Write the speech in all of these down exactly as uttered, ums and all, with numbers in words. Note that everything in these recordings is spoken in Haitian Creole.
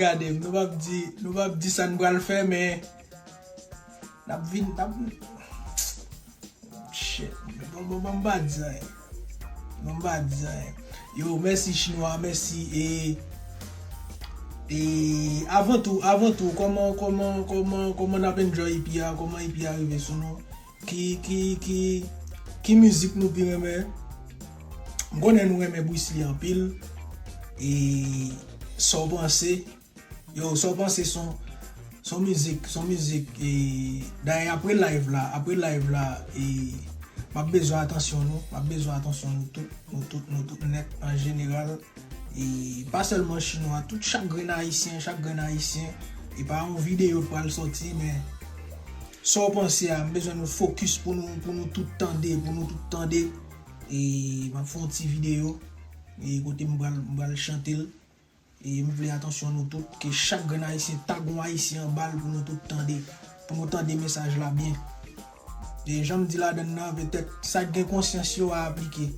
Gade m, nou p ap di, nou p ap di sa n pral fè, men n ap vin, n ap, shit, bon, bon, bon, m pa di anyen. Bon, m pa di anyen. Yo, mèsi Chinwa, mèsi. E, e avan tou, avan tou, kòman, kòman, kòman, kòman n ap enjoy E P a? Kòman E P a rive sou nou? Ki, ki, ki, ki mizik nou pi renmen? M konnen nou renmen Bruce Lee anpil. E sa w panse? Yo, sa w panse son, son mizik, son mizik, e, dayè apre live la, apre live la, e, m ap bezwen atansyon nou, m ap bezwen atansyon nou tout, nou tout, nou tout nèt an jeneral. E pa sèlman Chinwa, tout chak grenn Ayisyen, chak grenn Ayisyen. E pa yon videyo k pral sòti, men sa w panse a, m bezwen nou fokis pou nou, pou nou tout tande, pou nou tout tande. E m ap fè yon ti videyo, e kote m pral, m pral chante l. E m vle atansyon nou tout, ke chak grenn Ayisyen tag yon Ayisyen anba l pou nou tout tande, pou nou tande mesaj la byen. E jan m di ladann nan, petèt sa k gen konsyans yo a aplike.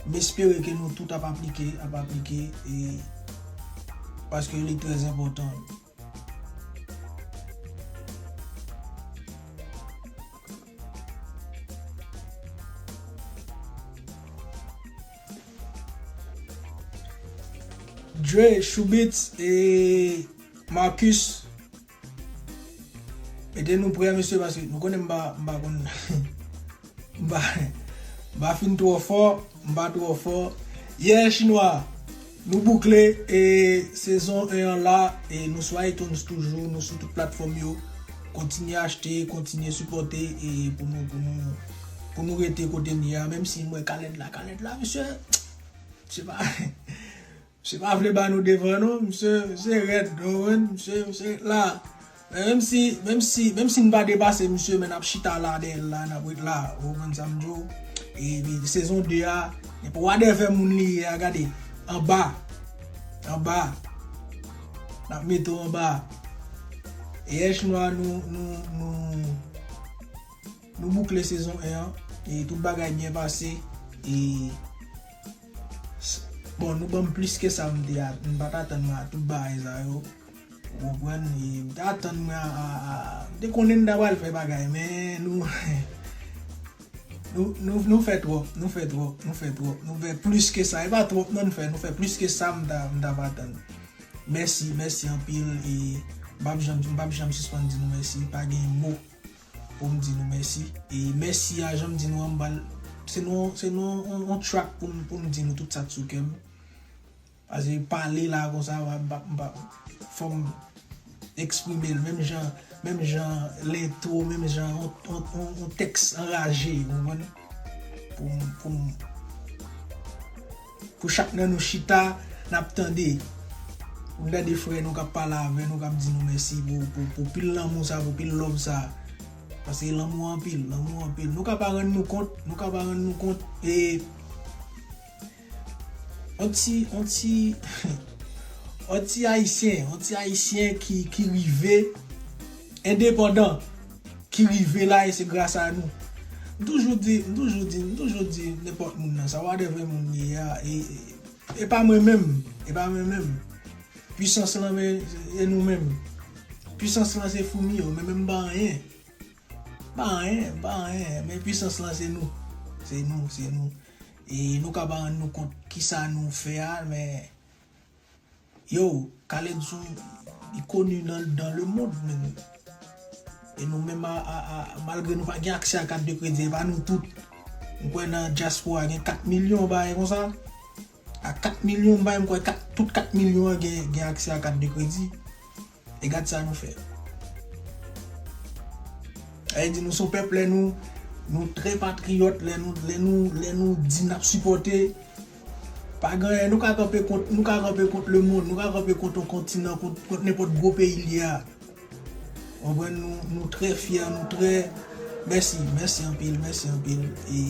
M espere ke nou tout ap aplike, ap aplike, e paske li trè enpòtan. Dre, Choubits e Marcus. Mete nou prè, mesye, paske nou konnen m pa, m pa konn, m pa, m pa fin twò fò, m pa twò fò. Yeah, Chinwa, nou boukle, e sezon en an la, e nou sou iTunes toujou, nou sou tout platfòm yo. Kontinye achte, kontinye sipòte, e pou nou, pou nou, pou nou rete kote n ye a, menm si m wè Khaled la, Khaled la, mesye, se pa, se pa vle ba nou devan non, misye, misye rèd, ou konprann? Misye, misye ret la. Men menm si, menm si, menm si n pa depase misye, men n ap chita la dèyè l la, n ap ret la, ou konprann sa m di w? E, e sezon de a, nenpò whatever moun li ye a, gade, anba, anba, n ap mete w anba. E H Nwa nou, nou, nou, nou boukle sezon en an, e tout bagay byen pase, e S- Bon, nou ban m plis ke sa m te a- m pa t atann mwen a tout bagay sa yo. Ou konprann? E m te atann mwen a, a, a- m te konnen n ta pral fè bagay, men nou, nou, nou, nou fè twòp, nou fè twòp, nou fè twòp, nou fè plis ke sa. E pa twòp non n fè, nou fè plis ke sa m ta, m t ap atann. Mèsi, mèsi anpil, e m p ap janm, m p ap janm sispann di nou mèsi, pa gen mo pou m di nou mèsi. E mèsi a, jan m di nou an, m pral, se nou, se nou on, on track pou m, pou m di nou tout sa k sou kè m. Paske pale la konsa, m pa, m pa, fò m eksprime l menm jan, menm jan lentwo, menm jan on, on, on, on tèks anraje, ou konprann? Pou m, pou m, pou chak nan nou chita, n ap tande. Pou n tande frè nou k ap pale avè nou, k ap di nou mèsi pou, pou, pou pil lanmou sa, pou pil love sa. Paske lanmou anpil, lanmou anpil. Nou ka pa rann nou kont, nou ka pa rann nou kont. E on ti, on ti, on ti ayisyen, on ti ayisyen ki, ki rive endepandan, ki rive la, e se gras a nou. M toujou di, m toujou di, m toujou di nenpòt moun nan sa, whatever moun li ye a, e, e, e pa mwen menm, e pa mwen menm. Pwisans lan, men, e nou menm. Pwisans lan se foumi yo, men menm m pa anyen. M pa anyen, m pa anyen, men pwisans lan se nou. Se nou, se nou. E nou ka pa rann nou kont kisa nou fè a, men yo, Khaled Zoom, li koni nan, dans le monde, men. E nou menm, a, a, a, malgre nou pa gen aksè a kat de kredi, e pa nou tout. M kwè nan dyaspora gen kat milyon bagay konsa. A kat milyon bagay, m kwè kat, tout kat milyon an gen, gen aksè a kat de kredi. E gad sa nou fè. Sa vle di nou se yon pèp, lè nou, nou trè patriyòt, lè nou, lè nou, lè nou di n ap sipòte, pa gen anyen, nou ka kanpe kont, nou ka kanpe kont lemonn, nou ka kanpe kont yon kontinan, kont, kont nenpòt gwo peyi l ye a. Ou konprann, nou, nou trè fyè, nou trè, mèsi, mèsi anpil, mèsi anpil. E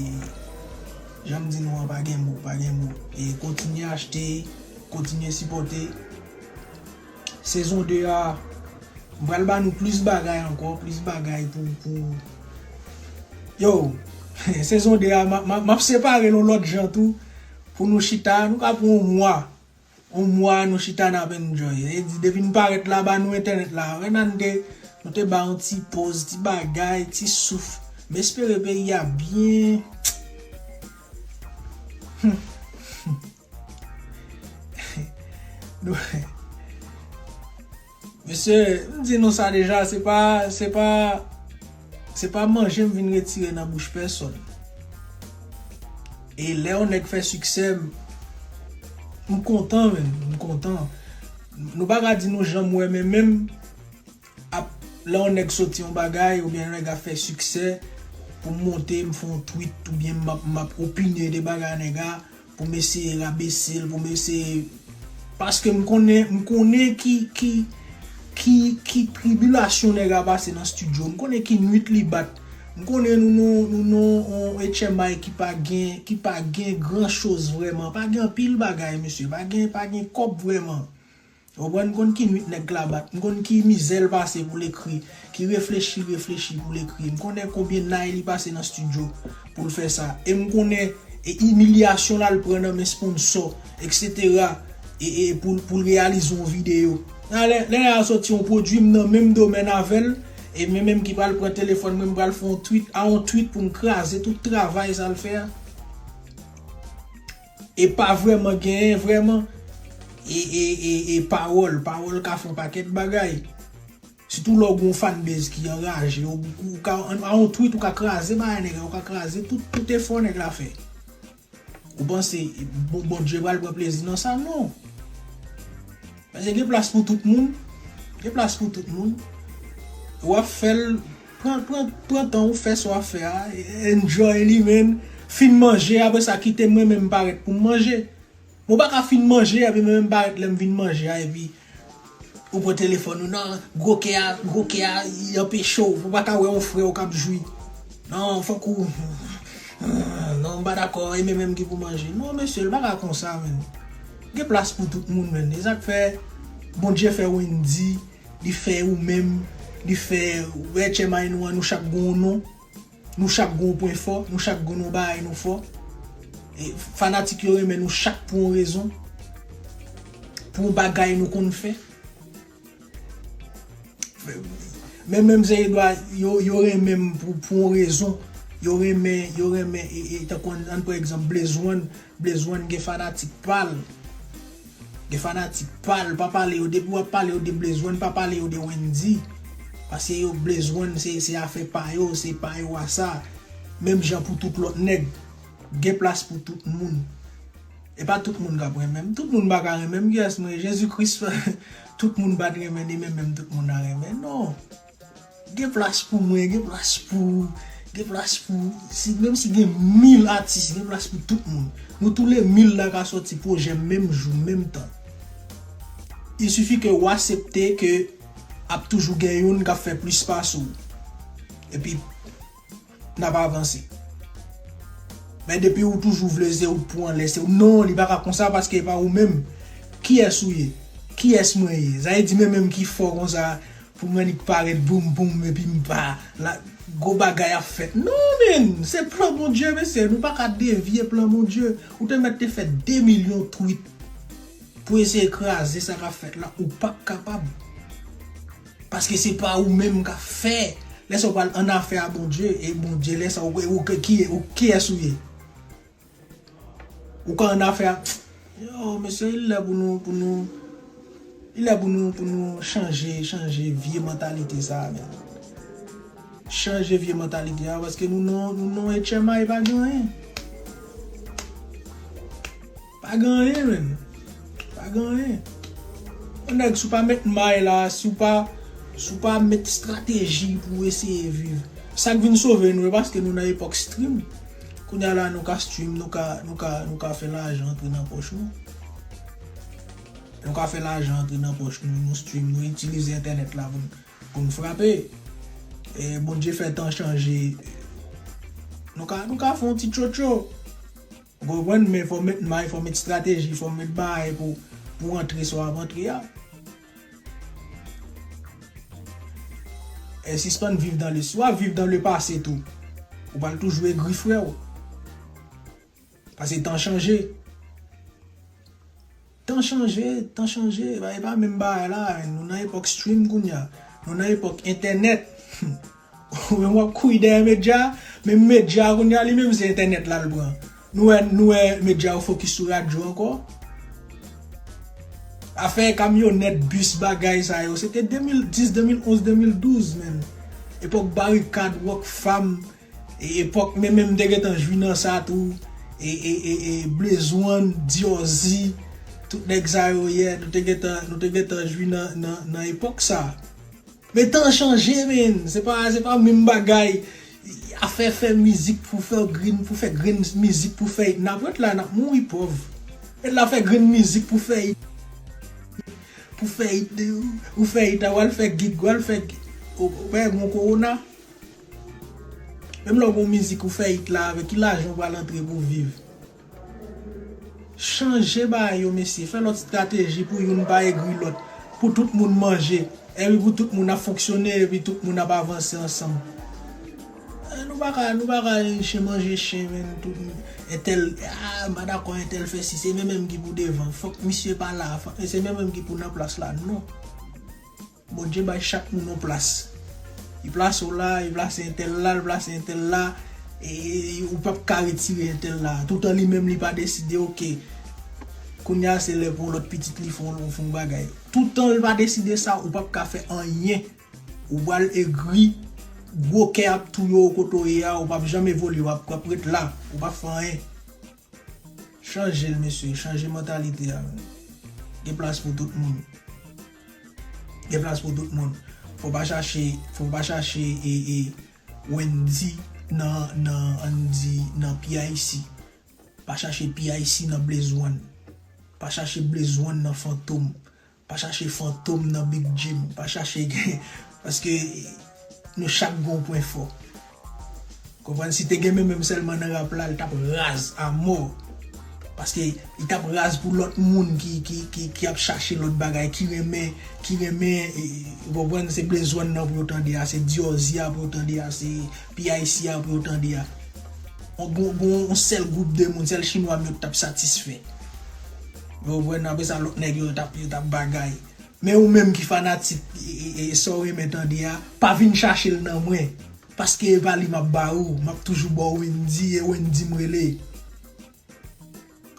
jan m di nou an, pa gen mo, pa gen mo. E kontinye achte, kontinye sipòte. Sezon de a, m pral ba nou plis bagay ankò, plis bagay pou, pou, yo, sezon de a, m a, m a, m ap separe l yon lòt jan tou, pou nou chita, nou ka pran yon mwa. On mwa nou chita n ap enjoy. E di, depi n parèt la, ba nou entènèt la. Wè nan de, nou te ba yon ti poz, ti bagay, ti souf. M espere peyi a byen. Nou, mesye, m di nou sa deja, se pa, se pa, se pa manje m vin retire nan bouch pèsòn. E lè yon nèg fè siksè, m, m kontan, menm, m kontan. Nou pa ka di nou janm wè, men menm ap, lè yon nèg soti yon bagay, oubyen yon nèg ap fè siksè, pou m monte, m fè yon tweet, oubyen m ap, m ap opine de bagay nèg a, pou m eseye rabese l, pou m eseye, paske m konnen, m konnen ki, ki, ki, ki tribilasyon nèg a pase nan estidyo, m konnen ki nwit li bat, m konnen nou, nou, nou, nou, on H M I ki pa gen, ki pa gen gran choz vrèman, pa gen anpil bagay, mesye, pa gen, pa gen kòb vrèman. Ou konprann, m konn ki nwit nèg la bat, m konn ki mizè l pase pou l ekri, ki reflechi, reflechi pou l ekri. M konnen konbyen nay li pase nan estidyo pou l fè sa. E m konnen, e imilyasyon l al pran nan men sponsò, et cetera, e, e pou, pou l reyalize yon videyo. Lè, lè nèg la soti yon pwodui, m nan menm domèn avè l, e mwen menm ki pral pran telefòn mwen, m pral fè yon tweet, a yon tweet pou m kraze tout travay sa l fè a. E pa vrèman genyen, vrèman. E, e, e, e pawòl, pawòl ka fè yon pakèt bagay. Sitou lè w gen yon fanbase ki anraje, ou, ou ka, a yon tweet, ou ka kraze bagay nèg la, ou ka kraze tout, tout efò nèg la fè. Ou panse, bon, Bondye pral pran plezi nan sa? Non. Paske gen plas pou tout moun. Gen plas pou tout moun. W ap fè l, pran, pran, pran tan ou fè sa w ap fè a. Enjoy li, man. Fin manje, apre sa, kite mwen menm parèt pou m manje. Mwen pa ka fin manje, epi mwen menm parèt lè m vin manje a, epi ou pran telefòn ou, non, gwo kè a, gwo kè a, li anpeche w. Ou pa ka wè yon frè w k ap jwi. Non, fòk ou, non, m pa dakò, e mwen menm ki pou manje. Non, mesye, l pa ka konsa, menn. Gen plas pou tout moun, menn. E sa k fè Bondye fè Wendy, li fè ou menm, li fè H M I nou an, nou chak gen yon non. Nou chak gen yon pwen fò, nou chak gen yon bagay nou fò. E fanatik yo renmen nou chak pou yon rezon. Pou yon bagay nou konn fè. Men menm se edwa, yo, yo renmen m pou, pou yon rezon. Yo renmen, yo renmen, e, e, tankou ann, ann pran egzanp Blaze One. Blaze One gen fanatik pa l. Gen fanatik pa l, pa pale yo, depi w ap pale yo de Blaze One, pa pale yo de Wendy. Paske yo, Blaze One, se, se afè pa yo, se pa yo a sa. Menm jan pou tout lòt nèg. Gen plas pou tout moun. E pa tout moun k ap renmen m. Tout moun pa ka renmen m. Kiyès mwen ye? Jezi Kris, tout moun pa t renmen, ni menm menm tout moun a renmen. Non. Gen plas pou mwen, gen plas pou, gen plas pou, si, menm si gen mil atis, gen plas pou tout moun. Nou tou le mil la ka sòti pwojè menm jou, menm tan. Il suffit ke w aksepte ke ap toujou gen youn k ap fè plis pase w. Epi, n ap avanse. Men depi ou toujou vle se ou k pou anlè, se ou. Non, li pa ka konsa paske e pa ou menm. Kiyès ou ye? Kiyès mwen ye? Sa vle di mwen menm ki fò konsa pou m annik parèt boum boum epi m pa la, gwo bagay ap fèt. Non, menn, se plan Bondye, mesye. Nou pa ka devye plan Bondye. Ou te mèt te fè de milyon tweet pou eseye kraze sa k ap fèt la. Ou p ap kapab. Paske se pa ou menm k ap fè. Lè sa w pral an afè a Bondye, e Bondye, lè sa ou, ou, ki, ou, kiyès ou ye? Ou ka an afè a, yo, mesye, il lè pou nou, pou nou, il lè pou nou, pou nou chanje, chanje vye mantalite sa a, menn. Chanje vye mantalite a, paske nou non, nou non H M I pa gen anyen. Pa gen anyen, menn. Pa gen anyen. Yon nèg, si w pa met may la, si w pa, si w pa met estrateji pou w eseye viv. Sa k vin sove nou, e paske nou nan epòk stream. Kounye a la, nou ka stream, nou ka, nou ka, nou ka fè lajan antre nan pòch nou. Nou ka fè lajan antre nan pòch nou, nou stream, nou itilize entènèt la pou n, pou n frape. E Bondye fè tan chanje. Nou ka, nou ka fè yon ti tchotcho. Ou konprann? Men fò w met may, fò w met estrateji, fò w met bagay pou, pou w antre sa w ap antre a. E sispann viv dan le, si w ap viv dan le pase tou, ou pral toujou egri, frè w. Paske tan chanje. Tan chanje, tan chanje, e pa, e pa menm bagay la, men nou nan epòk stream kounye a. Nou nan epòk entènèt. Ou menm w ap kouri dèyè medya, men medya kounye a li menm se entènèt la l pran. Nou wè, nou wè medya yo fokis sou radyo ankò. Afè kamyonèt, bis, bagay sa yo, se te de mil dis, de mil onz, de mil douz, menm. Epòk Barikad, Rockfam, e, epòk, men, men m te gentan jwi nan sa tou, e, e, e, e, Blaze One, Diorzi, tout nèg sa yo, yeah, nou te gentan, nou te gentan jwi nan, nan, nan epòk sa. Men tan chanje, men, se pa, se pa menm bagay. Afè fè mizik pou fè grenn, pou fè grenn mizik pou fè it, n ap ret la, n ap mouri pòv. Ret la fè grenn mizik pou fè it. Pou fè it, ou fè it, ou al fè gig, ou al fè gig. Ou, ou pa gen kowona. Menm lè w gen mizik ou fè it la, avèk ki lajan w pral antre pou w viv? Chanje bagay yo, mesye. Fè lòt estrateji pou youn pa egri lòt. Pou tout moun manje. Epi pou tout moun ap fonksyone, epi tout moun ap avanse ansanm. Eh, nou pa ka, nou pa ka chen manje chen, men tout moun. Entèl, ah, m pa dakò, entèl fè si, se men menm ki pou devan. Fòk misye pa la, fòk, se men menm ki pou nan plas la. Non. Bondye bay chak moun yon plas. Li plase w la, li plase entèl la, li plase entèl la. E ou p ap ka retire entèl la. Toutan li menm li pa deside, oke. Kounye a se lè pou lòt pitit li fè yon, fè yon bagay. Toutan li pa deside sa, ou p ap ka fè anyen. Ou pral egri, gwo kè ap touye w kote w ye a, ou p ap janm evolye, w ap, w ap ret la, ou p ap fè anyen. Chanje l, mesye, chanje mantalite a. Gen plas pou tout moun. Gen plas pou tout moun. Fò w pa chache, fò w pa chache e, e, Wendy nan, nan, ann di, nan P I C. Pa chache P I C nan Blaze One. Pa chache Blaze One nan Fantom. Pa chache Fantom nan Big Jim. Pa chache gen, paske nou chak gen yon pwen fò. Konprann? Si te gen men menm sèlman nan rap la, li t ap raz a mò. Paske li t ap raz pou lòt moun ki, ki, ki, ki ap chache lòt bagay, ki renmen, ki renmen, e, ou konprann, se Blaze One nan pou yo tande a, se Diorzi a pou yo tande a, se P I C a pou yo tande a. On, gon, gon, on sèl gwoup de moun, sèl chinwa m yo t ap satisfè. Ou konprann? Apre sa, lòt nèg yo t ap, yo t ap bagay. Men ou menm ki fanatik, e, e, e, sa w renmen tande a, pa vin chache l nan mwen. Paske e pa li m ap ba ou, m ap toujou ba w Wendy, e Wendy m rele.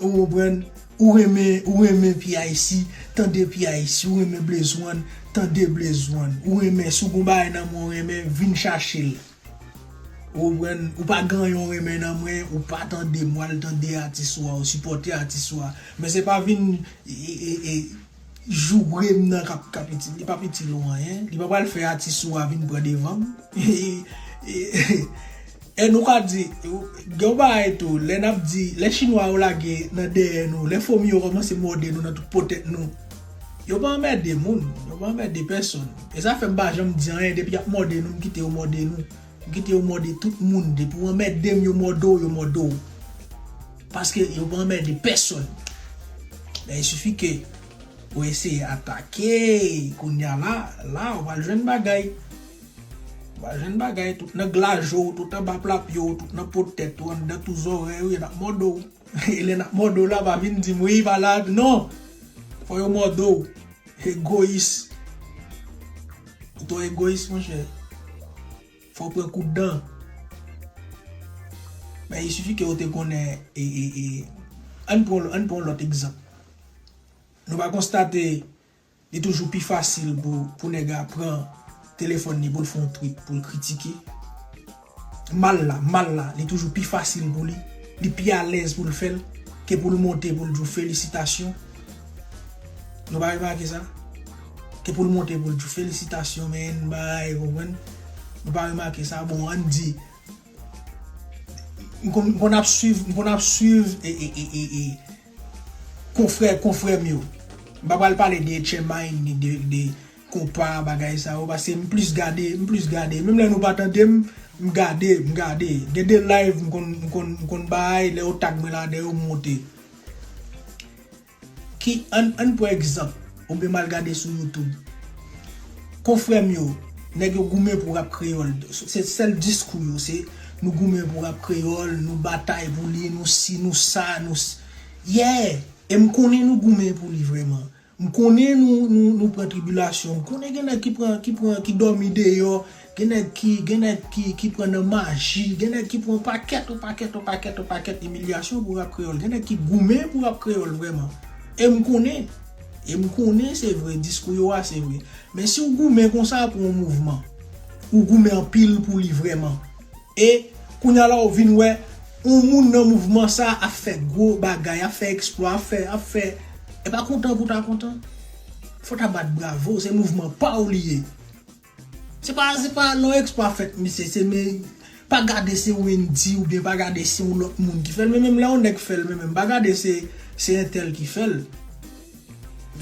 Ou konprann? Ou renmen, ou renmen P I C, tande P I C, ou renmen Blaze One, tande Blaze One. Ou renmen, si w gon bagay nan men w renmen, vin chache l. Ou konprann? Ou pa gen anyen w renmen nan mwen, ou pa tande m, w al tande atis ou a, ou sipòte atis ou a. Men se pa vin, e, e, e, joure m nan k ap, k ap itil, li p ap itil ou anyen. Li pa pral fè atis ou a vin pran devan m. E, e, e, e nou ka di, gen yon bagay tou, lè n ap di, lè chinwa yo lage nan dèyè nou, lè fomi yo kòmanse mòde nou nan tout potèt nou, yo pa anmède moun, yo pa anmède pèsonn. E sa fè m pa janm di anyen, depi y ap mòde nou, m kite yo mòde nou. M kite yo mòde tout moun. Depi w anmède m, yo mòde w, yo mòde w. Paske yo pa anmède pèsonn. Men il suffit que ou eseye atake. Kounye a la, la, ou pral jwenn bagay. Ou pral jwenn bagay. Tout nan glajo w, tout anba plapye w, tout nan po tèt ou, anndan tou zòrèy ou, y ap mòde w. E lè n ap mòde w la, pa vin di m, wi, pa la, non. Fò yo mòde w. Egoyis. Ou twò egoyis, monchè. Fò w pran kout dan. Men il suffit que ou te konnen, e, e, e, ann pran, ann pran lòt egzanp. Nou pa konstate li toujou pi fasil pou, pou nèg la pran telefòn li pou l fè yon tweet, pou l kritike. Mal la, mal la, li toujou pi fasil pou li. Li pi alèz pou l fè l ke pou l monte pou l di w felisitasyon. Nou pa remake sa? Ke pou l monte pou l di w felisitasyon, men, bay, konprann? Nou pa remake sa? Bon, ann di, m konn, m konn ap swiv, m konn ap swiv, e, e, e, e, e, konfrè, konfrè m yo. M pa pral pale de Etchenmine, ni de, de konpa, bagay sa yo, paske m plis gade, m plis gade. Menm lè nou pa tande m, m gade, m gade. Gen de live m konn, m konn, m konn bay, lè yo tag mwen ladan yo, m monte. Ki, ann, ann pran egzanp, oubyen m al gade sou YouTube. Konfrè m yo, nèg yo goumen pou rap kreyòl. Se sèl diskou yo, se nou goumen pou rap kreyòl, nou batay pou li, nou si, nou sa, nou s-, yeah! E m konnen nou goumen pou li vrèman. M konnen nou, nou, nou pran tribilasyon. M konnen gen nèg ki pran, ki pran, ki dòmi deyò. Gen nèg ki, gen nèg ki, ki pran nan maji. Gen nèg ki pran pakèt, yon pakèt, yon pakèt, yon pakèt imilyasyon pou rap kreyòl. Gen nèg ki goumen pou rap kreyòl vrèman. E m konnen. E m konnen se vre, diskou yo a se vre. Men si w goumen konsa pou yon mouvman, ou goumen anpil pou li vrèman. E kounye a la ou vin wè yon moun nan mouvman sa ap fè gwo bagay, ap fè eksplwa, ap fè, ap fè. E pa kontan pou ta kontan. Fò ta bat bravo, se mouvman pa w li ye. Se pa, se pa lè yon eksplwa fèt, misye, se men, pa gade se Wendy oubyen pa gade se yon lòt moun ki fè l. Men menm lè yon nèg fè l, men menm, pa gade se, se entèl ki fè l.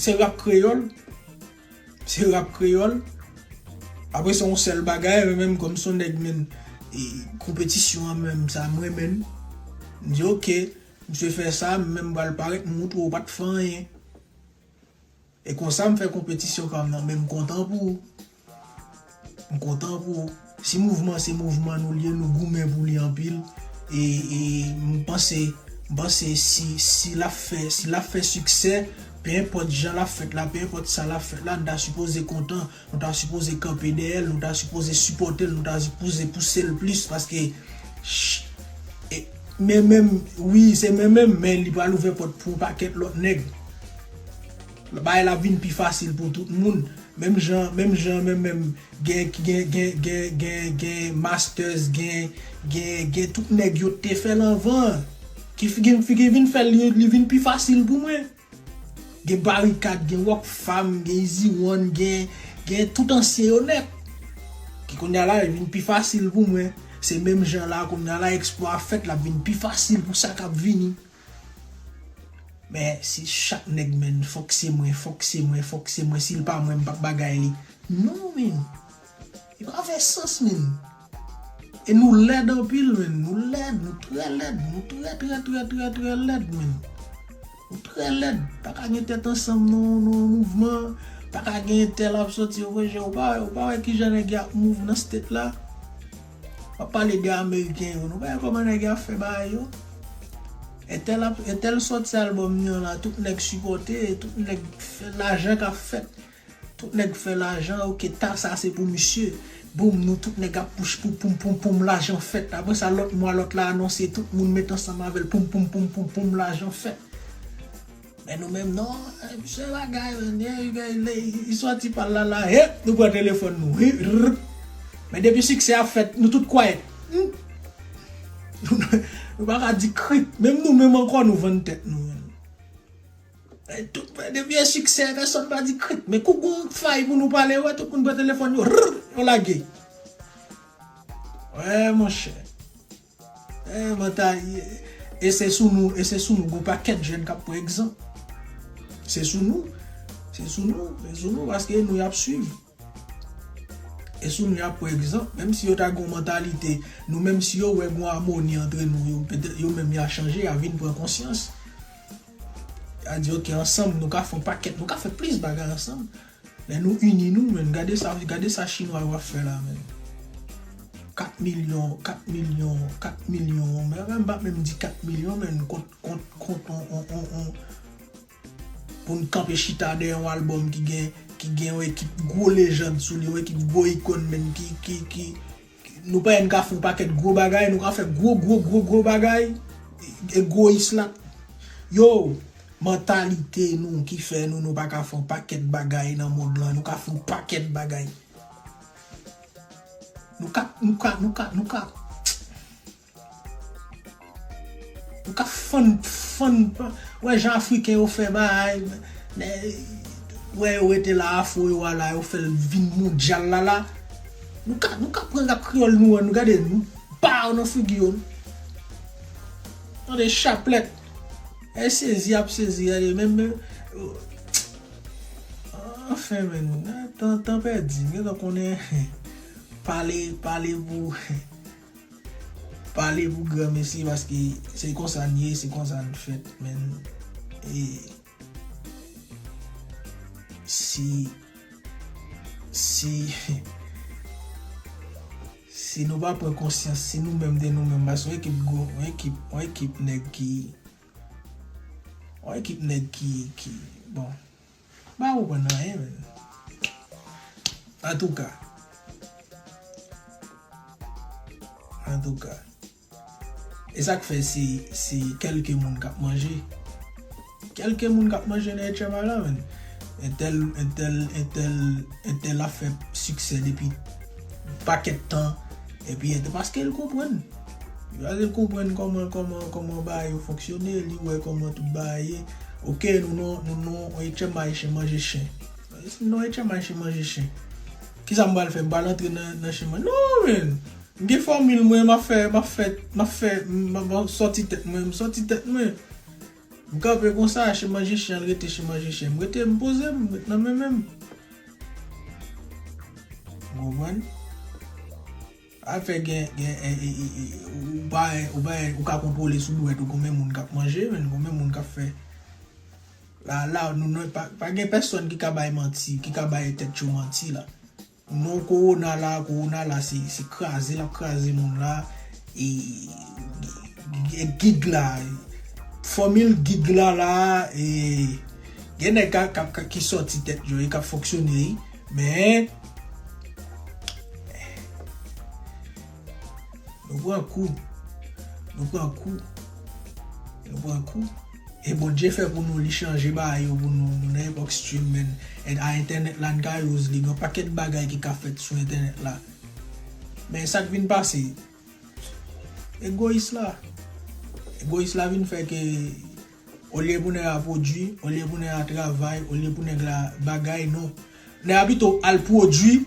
Se rap kreyòl. Se rap kreyòl. Apre se yon sèl bagay, men menm kòm se yon nèg menm, e, konpetisyon an menm, sa m renmen l. M di, "Ok, misye fè sa, men m pral parèt, m montre w pa t fè anyen." E konsa m fè konpetisyon pa m nan, men m kontan pou ou. M kontan pou ou. Si mouvman se mouvman nou li ye, nou goumen pou li anpil. E, e m panse, m panse si, si l ap fè, si l ap fè siksè, pe enpòt jan l ap fèt la, pe enpòt sa l ap fèt la, nou ta sipoze kontan, nou ta sipoze kanpe dèyè l, nou ta sipoze sipòte l, nou ta sipoze pouse l plis, paske ch-, e, men menm, wi, se men menm, men li pral ouvè pòt pou yon pakèt lòt nèg. Bagay la vin pi fasil pou tout moun. Menm jan, menm jan, menm, menm, gen, gen, gen, gen, gen, gen masters, gen, gen, gen tout nèg yo te fè l anvan. Ki fi-, gen fi ki vin fè l, li, li vin pi fasil pou mwen. Gen Barikad, gen Rockfam, gen Easy One, gen, gen tout ansyen yo nèt. Ki kounye a la, li vin pi fasil pou mwen. Se menm jan la, kounye a la, eksplwa ap fèt, l ap vin pi fasil pou sa k ap vini. Men si chak nèg, men, fòk se mwen, fòk se mwen, fòk se mwen, si l pa mwen, m p ap bagay li. Non, men. Li pa fè sans, men. E nou lèd anpil, men. Nou lèd, nou trè lèd, nou trè, trè, trè, trè, trè lèd, men. Nou trè lèd. Pa ka gen tèt ansanm nan, nan yon mouvman. Pa ka gen tèl ap soti, yo voye, ou pa, ou pa wè kijan nèg y ap mouv nan state la. W ap pale de Ameriken yo, nou pa wè kòman nèg y ap fè bagay yo. Entèl ap, entèl sòti albòm li an la, tout nèg sipòte, tout nèg fè lajan k ap fèt. Tout nèg fè lajan, ok, ta sa se pou misye. Boum, nou tout nèg ap pouch pou poum, poum, poum, lajan fèt. Apre sa, lòt mwa, lòt la anonse, tout moun met ansanm avè l, poum, poum, poum, poum, poum, lajan fèt. Men nou menm, non, eh, misye bagay, men, eh, li, li, li sòti pa l la, la, hep, nou pran telefòn nou, hi, rrr. Men depi siksè a fèt, nou tout kwayèt. Hmm. Nou pa ka di krik. Menm nou menm ankò, nou vann tèt nou, men. Eh, tout, depi e siksè, pèsonn pa di krik. Men kou gon fay pou nou pale, wè, tout moun pran telefòn yo, rrr, yo lage. Wè, monchè. Eh, mantay, e se sou nou, e se sou nou, gon pakèt jèn k ap pran egzanp. Se sou nou, se sou nou, se sou nou, paske nou y ap swiv. E sou nou y ap pran egzanp, menm si yo ta gon mantalite, nou menm si yo wè gon amoni antre nou, yo petèt, yo menm y a chanje, y a vin pran konsyans. Y a di, ok, ansanm, nou ka fè yon pakèt, nou ka fè plis bagay ansanm. Lè nou ini nou, men, gade sa, gade sa chinwa yo ap fè la, men. Kat milyon, kat milyon, kat milyon, men, men, m pa menm di kat milyon, men, kont, kont, kont, on, on, on, on, pou n kanpe chita dèyè yon albòm ki gen, ki gen yon ekip gwo lejann sou li, yon ekip gwo ikòn, men, ki, ki, ki, nou pa wè n ka fè yon pakèt gwo bagay, nou ka fè gwo, gwo, gwo, gwo bagay, egoyis la. Yo, mantalite nou ki fè nou, nou pa ka fè yon pakèt bagay nan mond lan, nou ka fè yon pakèt bagay. Nou ka, nou ka, nou ka, nou ka. Nou ka fann, fann, wè jan Afriken yo fè bagay, men, wè yo rete la, afro yo a la, yo fè l vin mondyal la la. Nou ka, nou ka pran rap kreyòl nou an, nou gade, nou ba yo nan figi yo. Tande chaplèt. E sezi ap sezi, gade, menm, men, anfen, men, tan, tan pèdi, gentan konnen, pale, pale pou, pale pou granmesi, paske se konsa n ye, se konsa n fèt, men, e, si, si, si nou pa pran konsyans, si nou menm de nou menm, paske yon ekip gwo, yon ekip, yon ekip nèg ki, Yon ekip nèg ki, ki, bon, m pa konprann anyen, men. Antouka. Antouka. E sa k fè se, se kèlke moun k ap manje. Kèlke moun k ap manje nan H M I la, men. Entèl, entèl, entèl, entèl ap fè siksè depi pakèt tan. Epi entèl, paske l konprann. Paske l konprann kòman, kòman, kòman bagay yo fonksyone, li wè kòman tout bagay ye. Oke, nou nan, nou nan H M I chen manje chen. Si m nan H M I chen manje chen. Kisa m pral fè? M pral antre nan, nan chen manje. Non, men. M gen fòmil mwen, m ap fè, m ap fè, m ap fè, m ap sòti tèt mwen, m sòti tèt mwen. M kanpe konsa, chen manje chen, l rete chen manje chen. M rete, m poze m, m ret nan men men m. Ou konprann? Afè gen, gen, e, e, e, e, ou pa, ou pa, ou ka kontwole sou dwèt ou konbyen moun k ap manje, men konbyen moun k ap fè. La, la, nou, nou, pa, pa gen pèsonn ki ka bay manti, ki ka bay tèt yo manti la. Non, kowona la, kowona la, se, se kraze l ap kraze moun la. E, e, gig la, fòmil gig la la, e, gen nèg ka, ka, ka, ki sòti tèt yo, e k ap fonksyone, wi. Men, nou pran kou. Nou pran kou. Nou pran kou. E Bondye fè pou nou, li chanje bagay yo pou nou, nou nan epòk streaming. E a entènèt la, n ka use li, gen yon pakèt bagay ki ka fèt sou entènèt la. Men sa k vin pase, egoyis la. Egoyis la vin fè ke olye pou nèg la pwodui, olye pou nèg la travay, olye pou nèg la bagay, non. Nèg la pito al pwodui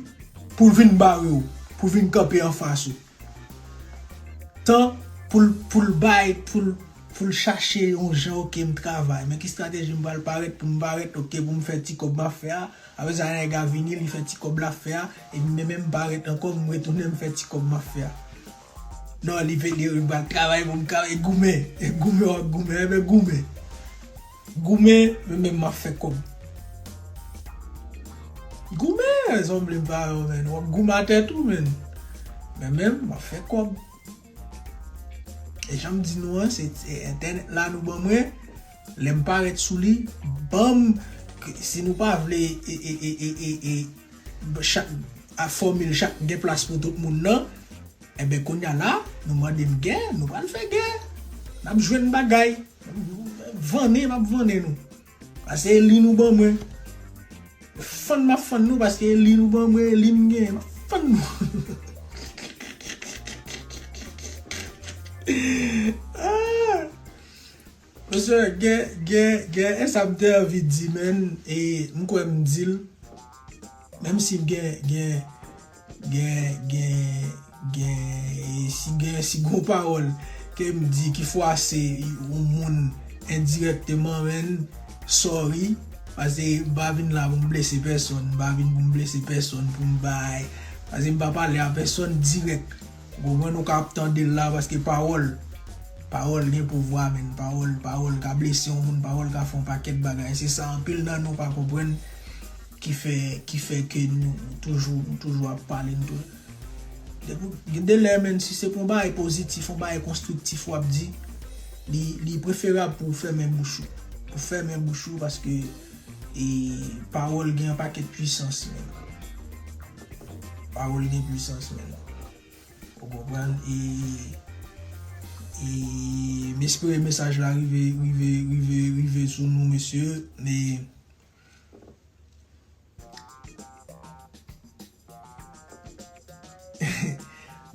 pou l vin bare w, pou l vin kanpe anfas ou. Tan pou l, pou l bay, pou l, pou l chache yon jan, oke, m travay. Men ki estrateji m pral parèt pou m parèt, oke, pou m fè ti kòb m ap fè a. Apre sa, nèg la vini, li fè ti kòb l ap fè a. Epi men, men m parèt ankò, m retounen, m fè ti kòb m ap fè a. Non, li vini, li pral travay pou m ka, e goumen. E goumen, w ap goumen, e men goumen. Goumen, men men m ap fè kòb. Goumen, sanble m pa yo, men. W ap goumen atè tou, men. Men men m ap fè kòb. E jan m di nou an, se, se entènèt la nou ban mwen. Lè m parèt sou li, ban m, si nou pa vle, e, e, chak, a fòmil chak gen plas pou tout moun nan, enben, kounye a la, nou mande m gè, nou pral fè gè. N ap jwenn bagay. Vannen, m ap vannen nou. Paske e li nou ban mwen. Fann m ap fann nou paske e li nou ban mwen, e li m genyen. M ap fann nou. Ah! Mesye, gen, gen, gen, e sa m te anvi di, men, e m kwè m di l. Menm si gen, gen, gen, gen, gen, e si gen, si gon pawòl ke m di ki fwase yon moun endirèkteman, men, sorry, paske m pa vin la pou m blese pèsonn, m pa vin pou m blese pèsonn, pou m bay, paske m pa pale a pèsonn dirèk. Ou konprann, ou ka ap tande l la, paske pawòl, pawòl gen pouvwa, men, pawòl, pawòl ka blese yon moun, pawòl ka fè yon pakèt bagay. Se sa anpil nan nou pa konprann ki fè, ki fè ke nou, nou toujou, nou toujou ap pale, nou toujou. Depi, gen de lè, men, si se pou yon bagay pozitif, yon bagay konstriktif w ap di, li, li preferab pou w fèmen bouch ou. Pou w fèmen bouch ou, paske, e, pawòl gen yon pakèt pwisans, men. Pawòl gen pwisans, men. Ou konprann? E, e, m espere mesaj la rive, rive, rive, rive sou nou, mesye. E,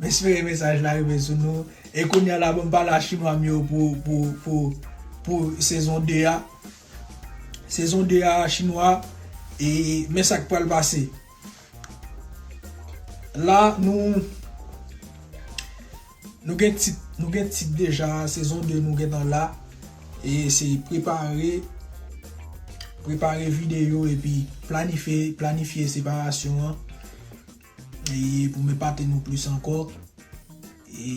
m espere mesaj la rive sou nou. E kounye a la, ban m pale a chinwa m yo pou, pou, pou, pou sezon de a. Sezon de a, chinwa. E, men sa k pral pase. La, nou, nou gen tit, nou gen tit deja, sezon de nou gentan la. E se prepare, prepare videyo epi planifye, planifye separasyon an. E pou m epate nou plis ankò. E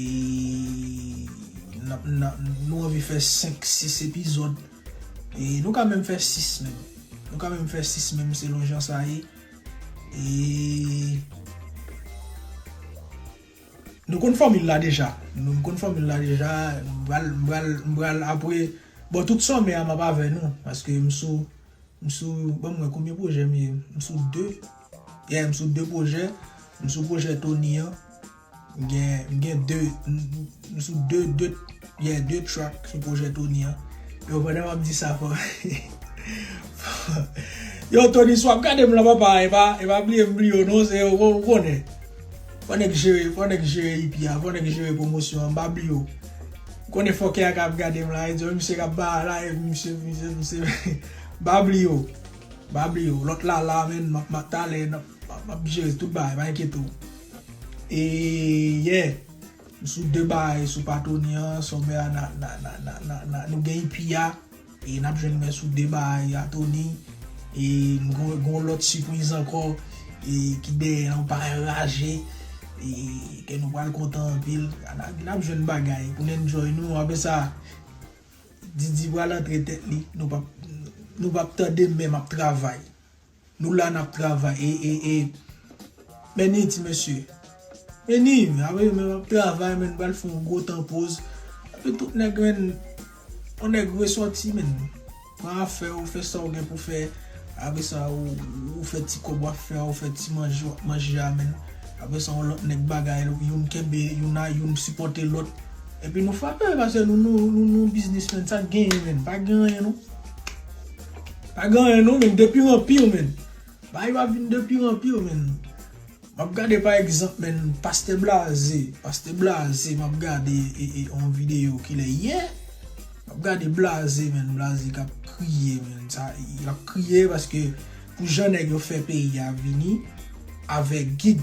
n ap, n ap, nou anvi fè senk, sis epizòd. E nou ka menm fè sis menm. Nou ka menm fè sis menm selon jan sa ye. E nou konn fòmil la deja. Nou konn fòmil la deja. M pral, m pral, m pral apre, Bon, tout sòmè a m ap avè nou, paske m sou, m sou, ban m wè konbyen pwojè m ye, m sou de, yeah, m sou de pwojè, m sou pwojè Tony an, m gen, m gen de, m, m sou de, de, yeah, de track sou pwojè Tony an. Yo, pandan m ap di sa, fò, yo, Tony, si w ap gade m lan, papa, e pa, e pa bliye m bliye w non, se, ou, ou konnen. Fò nèg jere, fò nèg jere E P a, fò nèg jere pwomosyon an, m pa bliye w. Ou konnen fòkè a k ap gade m la, e di, misye k ap ba la, e misye, misye, misye, m pa bliye w. M pa bliye w. Lòt la, la, menn, m ap, m ap talè, m ap, m ap, m ap jere tout bagay, pa enkyete w. E, yeah. M sou de bagay sou pa Tony an, sòmè a, na, na, na, na, na, na, nou gen E P a, e n ap jwenn mwen sou de bagay a Tony, e m gon, gon lòt sipriz ankò, e ki dèyè yon pa enraje, e ke nou pral kontan anpil. N ap, n ap jwenn bagay pou n enjoy nou, apre sa, Didi pral antre tèt li, nou p ap, nou p ap tande men m ap travay. Nou la n ap travay. E, e, e. Men ni ti mesye. Men ni, apre men m ap travay, men m pral fè yon gwo tan poz. Epi tout nèg, men, yon nèg resòti, men. Pran afè ou, fè sa ou gen pou fè. Apre sa, ou, ou fè ti kòb w ap fè a, ou fè ti manje w ap manje a, men. Apre sa, yon lòt nèg bagay, youn kenbe, youn a, youn sipòte lòt. Epi nou frape, paske nou, nou, nou, nou biznismenn, sa k genyen, men. Pa gen anyen, non. Pa gen anyen non, men, de pire en pire, men. Bagay yo ap vin de pire en pire, men. M ap gade, pa egzanp, men, Pastè Blaze. Pastè Blaze, m ap gade, e, e, yon videyo kilè yè. M ap gade Blaze, men, Blaze k ap kriye, men. Sa, l ap kriye paske pou jan nèg yo fè peyi a vini avèk gig.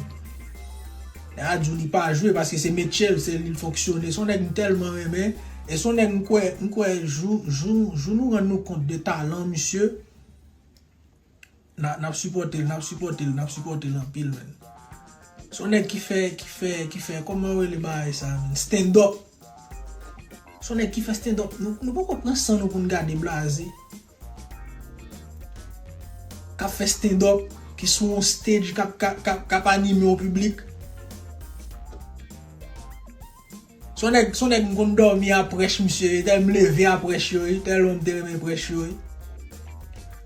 Nèg la di w li pa jwe paske se metye l, se li l fonksyone. Se yon nèg m tèlman renmen. E se yon nèg m kwè, m kwè jou, jou, jou nou rann nou kont de talan misye, n a, n ap sipòte l, n ap sipòte l, n ap sipòte l anpil, men. Se yon nèg ki fè, ki fè, ki fè, kòman yo rele bagay sa, men? Stand up. Se yon nèg ki fè stand up. Nou, nou poko pran san nou pou n gade Blaze k ap fè stand up, ki sou yon stage, k ap, k ap, k ap, k ap anime yon piblik. Se yon nèg, se yon nèg m konn dòmi a prèch misye, e tèl m leve a prèch yo, e tèlman m te renmen prèch yo, e.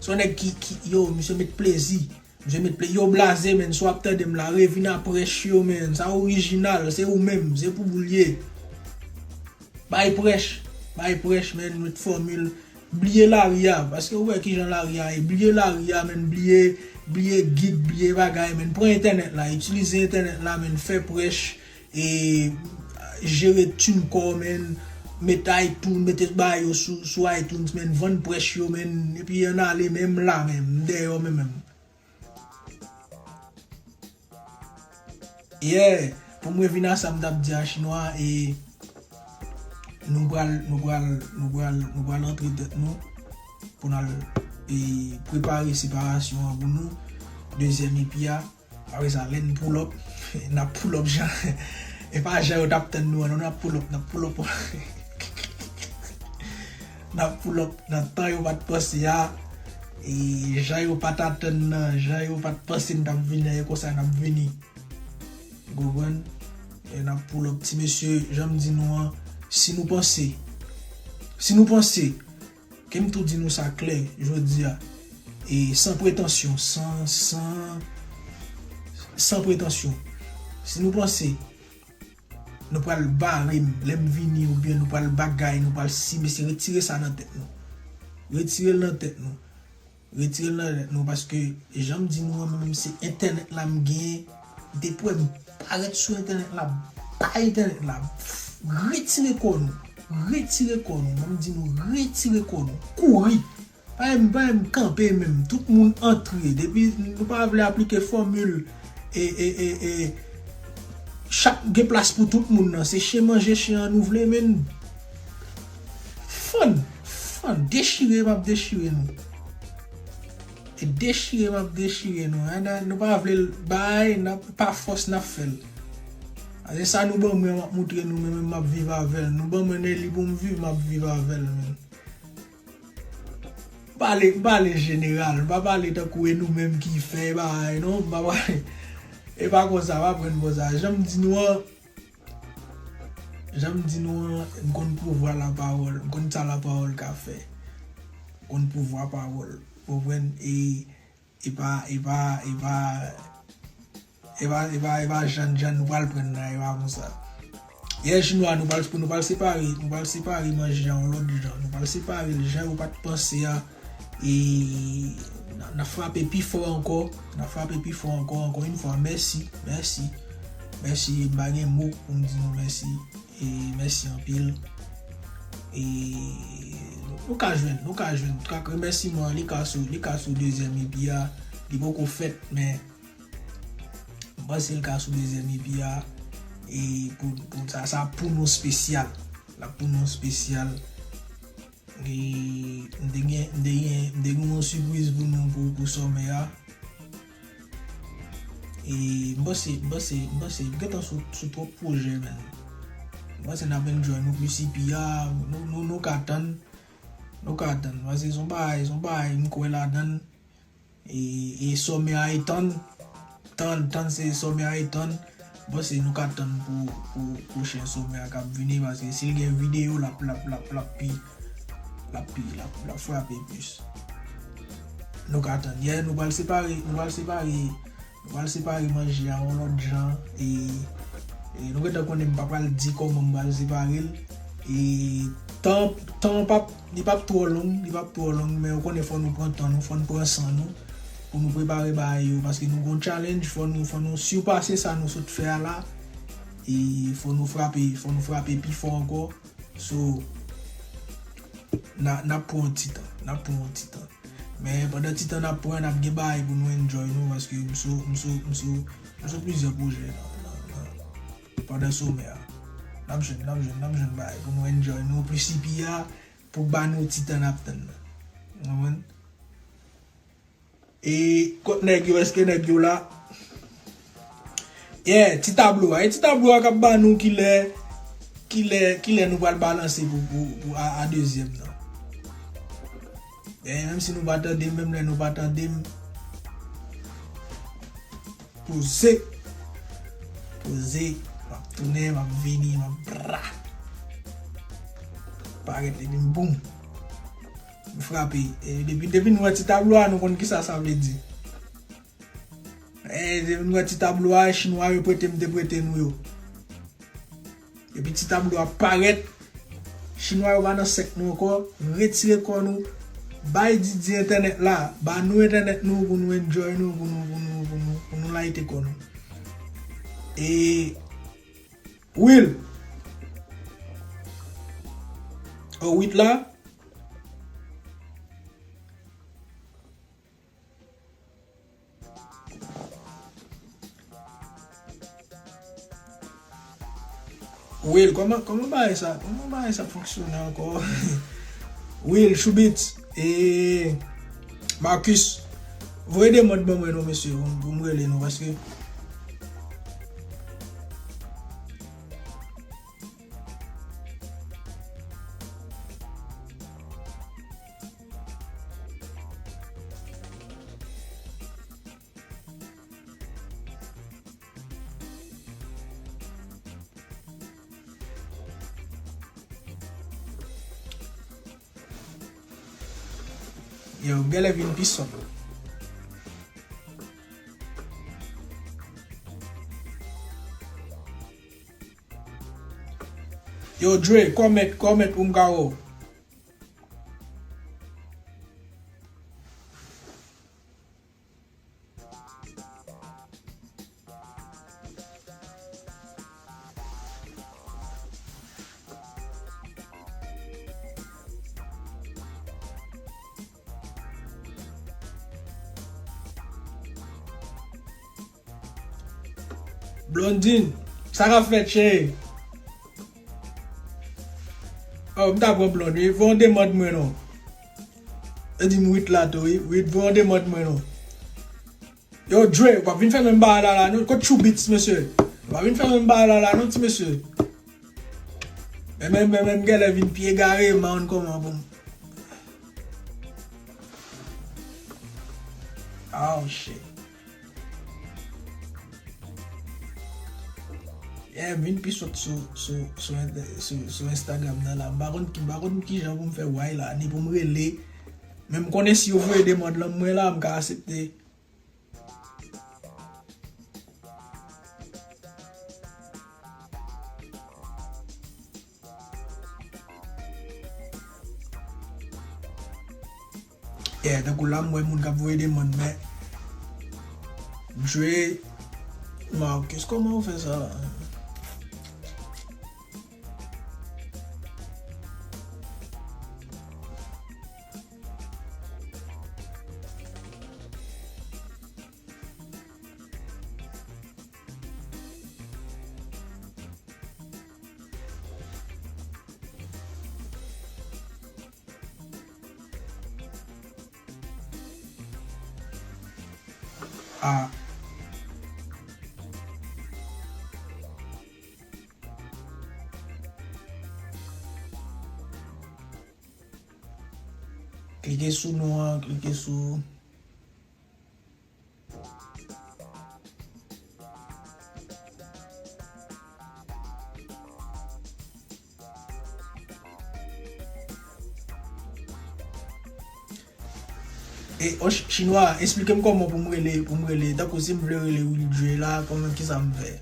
Se yon nèg ki, ki, yo, misye met plezi. Misye met plezi. Yo, Blaze, men, si w ap tande m la, revin a prèch yo, men. Sa orijinal, se ou menm, se pou ou l ye. Bay prèch, bay prèch, men, met fòmil. Bliye lari a, paske ou wè kijan lari a ye. Bliye lari a, men, bliye, bliye gig, bliye bagay, men. Pran entènèt la, itilize entènèt la, men, fè prèch, e jere TuneCore, men, met iTunes, mete bagay yo sou, sou iTunes, men, vann prèch yo, men, epi ann ale menm la menm, m dèyè w menm, menm. Yeah, pou m revin a sa m t ap di a chinwa, e nou pral, nou pral, nou pral, nou pral antre tèt nou pou n al, e, prepare separasyon an pou nou. Dezyèm E P a. Apre sa, lè n pull up, n ap pull up jan, e pa jan yo t ap tann nou an, non, n ap pull up, n ap pull up. N ap pull up nan tan yo pa t panse a, e jan yo pa t atann nan, jan yo pa t panse n t ap vini an, e konsa n ap vini. Ou konprann? E n ap pull up, ti mesye, jan m di nou an, si nou panse, si nou panse, ke m tou di nou sa klè, jodi a, e san pretansyon, san, san, san pretansyon. Si nou panse nou pral bare m, lè m vini, oubyen nou pral bagay, nou pral si, mesye, retire sa nan tèt nou. Retire l nan tèt nou. Retire l nan tèt nou, paske, jan m di nou an, mwen menm se entènèt la m genyen. Depi w wè m parèt sou entènèt la, bay entènèt la. Retire kò nou. Retire kò nou. Mwen m di nou, retire kò nou. Kouri. Pa menm, pa menm kanpe menm. Tout moun antre. Depi nou pa vle aplike fòmil, e, e, e, e, chak gen plas pou tout moun nan. Se chen manje chen an nou vle, men fann, fann, dechire m ap dechire nou. E dechire m ap dechire nou. A, n a, nou pa vle l bay, n ap, pa fòs n ap fè l. A, se sa nou ban mwen, m ap moutre nou, men, men m ap viv avè l. Nou ban mwen Nelly pou m viv, m ap viv avè l, men. M pale, m pale jeneral, m pa pale tankou e nou menm ki fè bagay, non, m pa pale. E pa konsa, pa pran konsa. Jan m di nou an, jan m di nou an, m konn pouvwa lapawòl, m konn sa lapawòl ka fè. M konn pouvwa pawòl. Ou konprann? E, e pa, e pa, e pa, e pa, e pa, e pa jan, jan nou pral pran nan, e pa konsa. Yè chinwa, nou pral, nou pral separe, nou pral separe manje a yon lòt jan. Nou pral separe l jan yo pa t panse a. E n a, n a frape pi fò ankò. N a frape pi fò ankò. Ankò yon fwa, mèsi, mèsi, mèsi. M pa gen mo pou m di nou mèsi. E mèsi anpil. E nou, nou ka jwenn, nou ka jwenn. Kak remèsiman an, li ka sou, li ka sou dezyèm epi a. Li poko fèt, men m panse l ka sou dezyèm epi a. E pou, pou sa, sa pou nou espesyal. L ap pou nou espesyal. E m te gen, m te gen, m te gen yon sipriz pou nou pou, pou sòmè a. E m panse, m panse, m panse, m gentan sou, sou twòp pwojè, menn. M panse n ap enjoy nou plis epi a, nou, nou, nou ka tann. Nou ka tann. Paske se yon bagay, se yon bagay m kwè ladan l. E, e sòmè a etann. Tann, tann se sòmè a etann. M panse nou ka tann pou, pou pwochen sòmè a k ap vini, paske si l gen videyo, l ap, l ap, l ap, l ap pi, l ap pi, l ap, l ap frape plis. Nou ka tann. Yè, nou pral separe, nou pral separe, nou pral separe manje a yon lòt jan. E, e nou gentan konnen m pa pral di kòman m pral separe l. E tan, tan p ap, li p ap twò long, li p ap twò long, men ou konnen fò nou pran tan nou, fò n pran san nou pou nou prepare bagay yo, paske nou gon challenge, fò nou, fò nou sipase sa nou sot fè a la, e fò nou frape, fò nou frape pi fò ankò. So, n a, n ap pran yon ti tan, n ap pran yon ti tan. Men pandan ti tan n ap pran, n ap gen bagay pou nou enjoy nou, paske m sou, m sou, m sou, m sou plizyè pwojè nan, nan, nan, pandan sòmè a. N ap jwenn, n ap jwenn, n ap jwenn bagay pou nou enjoy nou, plis epi a, pou ba nou ti tan n ap tann nan. Ou konprann? E kot nèg yo? Èske nèg yo la? Yeah, ti tablo a. E ti tablo a k ap ba nou kilè, kilè, kilè nou pral balanse pou, pou, pou a, a dezyèm nan. E menm si nou pa tande m, menm lè nou pa tande m, poze. Poze. M ap tounen, m ap vini, m ap bra. Parèt epi m boum. M frape. E depi, depi nou wè ti tablo a, nou konn kisa sa vle di. E depi nou wè ti tablo a, chinwa yo prete m te prete nou yo. Epi ti tablo a parèt, chinwa yo pa nan sèk nou ankò, retire kò nou, bay Didi entènèt la, ba nou entènèt nou pou nou enjoy nou, pou nou, pou nou, pou nou, pou nou layite kò nou. E Will. O, Wit la. Will, kòman, kòman bagay sa, kòman bagay sa fonksyone ankò? Will, Choubits, e Marcus, voye demann ban mwen non, mesye, pou m, pou m rele nou, paske Yo, m genlè vin pi sòt. Yo, Dre, kòmèt, kòmèt pou m ka wè w. Blondine, sa k ap fèt, cheri? Oh, m ta pran Blonde, wi. Voye yon demann mwen non. E di m Wit la tou, wi. Wit, voye yon demann mwen non. Yo, Dre, w pa vin fè menm bagay la la non. Kot Choubits, mesye? W pa vin fè menm bagay la la non, ti mesye. Men, men, men, men, m genlè vin pi egare, man, kòman pou m. Oh, shit. Yeah, m vin pi sot sou, sou, sou, sou, sou Instagram nan la. M pa konn, m pa konn kijan pou m fè why la, ni pou m rele. Men m konnen si yo voye demann lan mwen la, m ka aksepte. Yeah, tankou la, m wè moun k ap voye demann, men Dre Marcus, kòman ou fè sa la? Ah. Klike sou non an, klike sou. E, o, ch-, chinwa, esplike m kòman pou m rele, pou m rele. Tankou si m vle rele Will Dre la, kòman, kisa m fè?